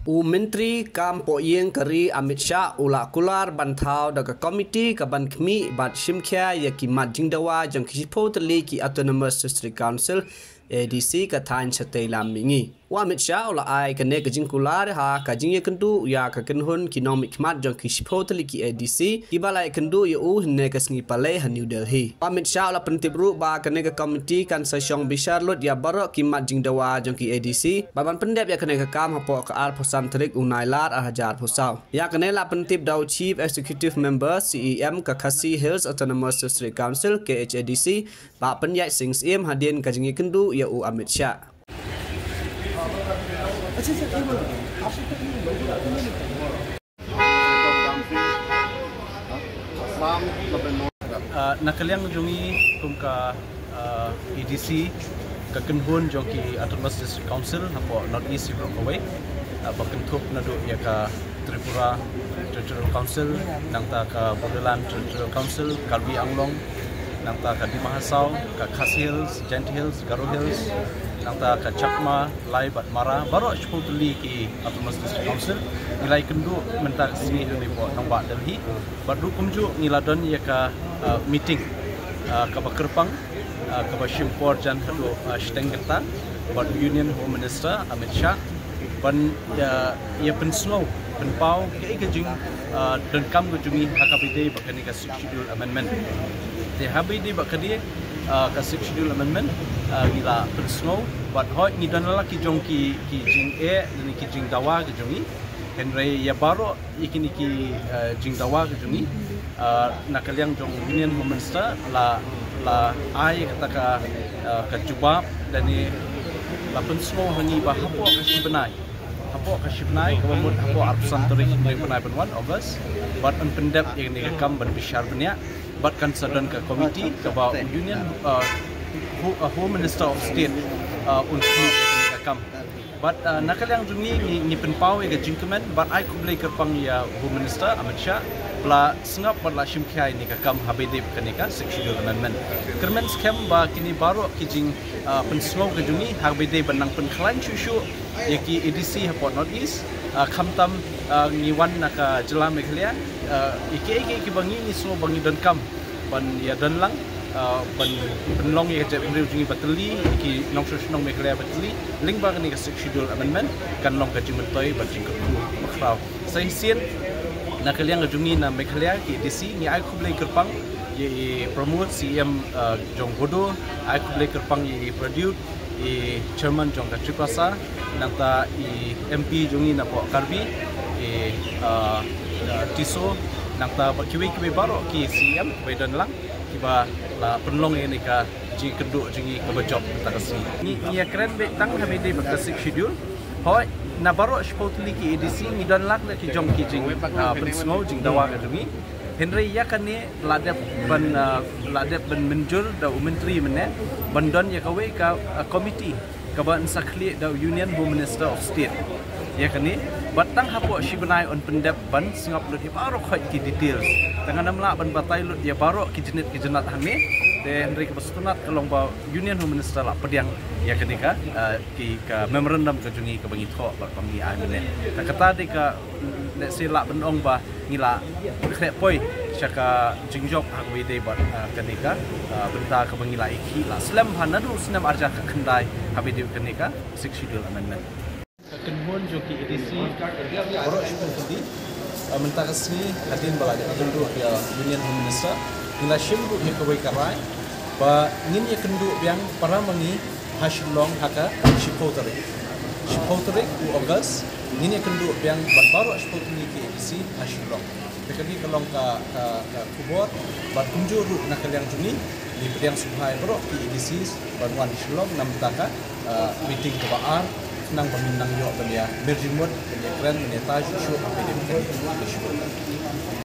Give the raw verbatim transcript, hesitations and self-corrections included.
U Myntri kam poh ïing ka ri Amit Shah u la kular ban thaw da ka komiti ka ban khmih bad shim khia ïa ki mat jingdawa jong ki shiphew tylli ki Autonomous District Council, A D C, ka thaiñ shatei lam mihngi. U Amit Shah u la ai kane ka jingkular ha ka jingïakynduh ïa ka kynhun ki nongmihkhmat jong ki shiphew tylli ki A D C kiba la ïakynduh ïa u hynne ka sngi Palei ha New Delhi. U Amit Shah u la pyntip ruh ba kane ka komiti kan sa shong bishar lut ïa baroh ki mat jingdawa jong ki A D C bad ban pyndep ïa kane ka kam hapoh ka arphew san tarik u Nailar ar hajar arphew saw. Ïa kane la pyntip da u Chief Executive Member, C E M, ka Khasi Hills Autonomous District Council, K H A D C, Bah Pynïaid Sing Syiem, hadien ka jingïakynduh ïa u Amit Shah. Uh, na ka liang jong ngi kum ka uh, A D C, ka kynhun jong ki Autonomous District Council hapoh North East baroh kawei, uh, ba kynthup naduh ïa ka Tripura Territorial Council, nangta ka Bodoland Territorial Council, Karbi Anglong, nangta ka Dima Hasao, ka Khasi Hills, Jaintia Hills, Garo Hills, nangta ka Chakma, Lai bad Mara, baroh shiphew tylli ki Autonomous District Council. Ngi la ïakynduh mynta ka sngi hangne hapoh nongbah Delhi. Bad ruh kumjuh ngi la don ïa ka uh, meeting uh, kaba kyrpang, uh, kaba shim por jan haduh uh, shiteng kynta bad Union Home Minister Amit Shah ban ïa, ïa pynsngew, pynpaw kaei ka jing uh, donkam ka jong ngi ha kaba ïadei bad kane ka Sixth Schedule Amendment. Te haba ïadei bad kane uh, ka Sixth Schedule Amendment, uh, ngi la pynsngew bad hooid ngi don la ki jong ki ki jingeh ne ki jingdawa ka jong ngi. Hynrei ïa baroh ïa kine ki uh, jingdawa ka jong ngi, uh, na ka liang jong Union Home Minister la la ai kata ka uh, ka jubab lane la pynsngew ha ngi ba hapoh ka shi bnai, hapoh ka shi bnai kaba mut hapoh arphew san tarik jong u bnai ban wan August, bad yn pyndep ïa kane ka kam ban bishar bniah bad kan sa don ka komiti kaba u Union uh, Ho- uh, Home Minister of State uh, un khmih ïa kane ka kam. Bad uh, na ka liang jong ngi ngi, ngi pynpaw ïa ka jingkmen bad ai khublei kyrpang ïa u Home Minister Amit Shah ba la sngap bad la shim khia ïa kane ka kam haba ïadei bad kane ka Sixth Schedule Amendment. Kyrmen skhem ba kine baroh ki jing uh, pynsngew ka jong ngi haba ïadei ban nang pynkhlaiñ shuh shuh ïa ki A D C hapoh North East, uh, khamtam uh, ngi wan na ka jylla Meghalaya, uh, ïa kiei kiei kiba ngi ngi sngew ba ngi donkam ban ïa don lang, uh, ban pynlong ïa ka jaitbynriew jong ngi ba tylli, ïa ki nongshong shnong Meghalaya ba tylli, lyngba kane ka Sixth Schedule Amendment kan long ka jingmyntoi bad jingkyrkhu bakhraw. Sa shisien na ka liang ka jong ngi na Meghalaya ki A D C ngi ai khublei kyrpang ïa i Pramod, C E M uh, jong Bodo, ai khublei kyrpang ïa i Pradyut, i Chairman jong ka Tiprasa, nangta i M P jong ngi napoh Karbi, i uh, uh, Tisso, nangta bad kiwei kiwei baroh ki C E M kiba don lang kiba la pynlong ïa kane ka jingïakynduh jong ngi kaba jop mynta ka sngi. Ngi ngi ïakren beit tang haba ïadei bad ka Sixth Schedule. Hooid, na baroh shiphew tylli ki A D C ngi don lang da ki jong ki jing uh, pynsngew jingdawa ka jong ngi. Hynrei ïa kane la dep ban uh, la dep ban mynjur da u Myntri mynne ban don ïa kawei ka uh, komiti kaba yn sa khlieh da u Union Home Minister of State ïa kane. Bad tang hapoh shi bnai yn pyndep ban sngap lut ïa baroh khoit ki details. Te ngan ym lah ban batai lut ïa baroh ki jingit ki jingat hangne. Te hynrei kaba sngewtynnat ka long ba Union Home Minister la pdiang ïa kane ka uh, ki ka memorandum ka jong ngi kaba ngi thoh bad ba ngi ai mynne. Te kata dei ka, let's say, lah ban ong ba ngi la khreh poi sha ka jingjop ha kaba ïadei bad uh, kane ka uh, bynta kaba ngi la ïakhih la slem bha naduh u snem ar hajar khyndai haba ïadei bad kane ka Sixth Schedule Amendment. Ka kynhun jong ki A D C baroh shiphew tylli, uh, mynta ka sngi hadien ba la ïakynduh ïa u Union Home Minister, ngi la shim ruh ïa kawei ka rai ba ngin ïakynduh biang para ma ngi ha Shillong ha ka shiphew tarik. Shiphew tarik u August ngin ïakynduh biang bad baroh shiphew tylli ki A D C ha Shillong. Te kane ka long ka, ka, ka khubor bad kumjuh ruh na ka liang jong ngi ngi pdiang sngewbha ïa baroh ki A D Cs ban wan Shillong na bynta ka uh, meeting kaba ar, khnang ba ngin nang ïoh ban ïa mir jingmut, ban ïa kren, ban ïa tai shuh shuh ha ka meeting kaba ar.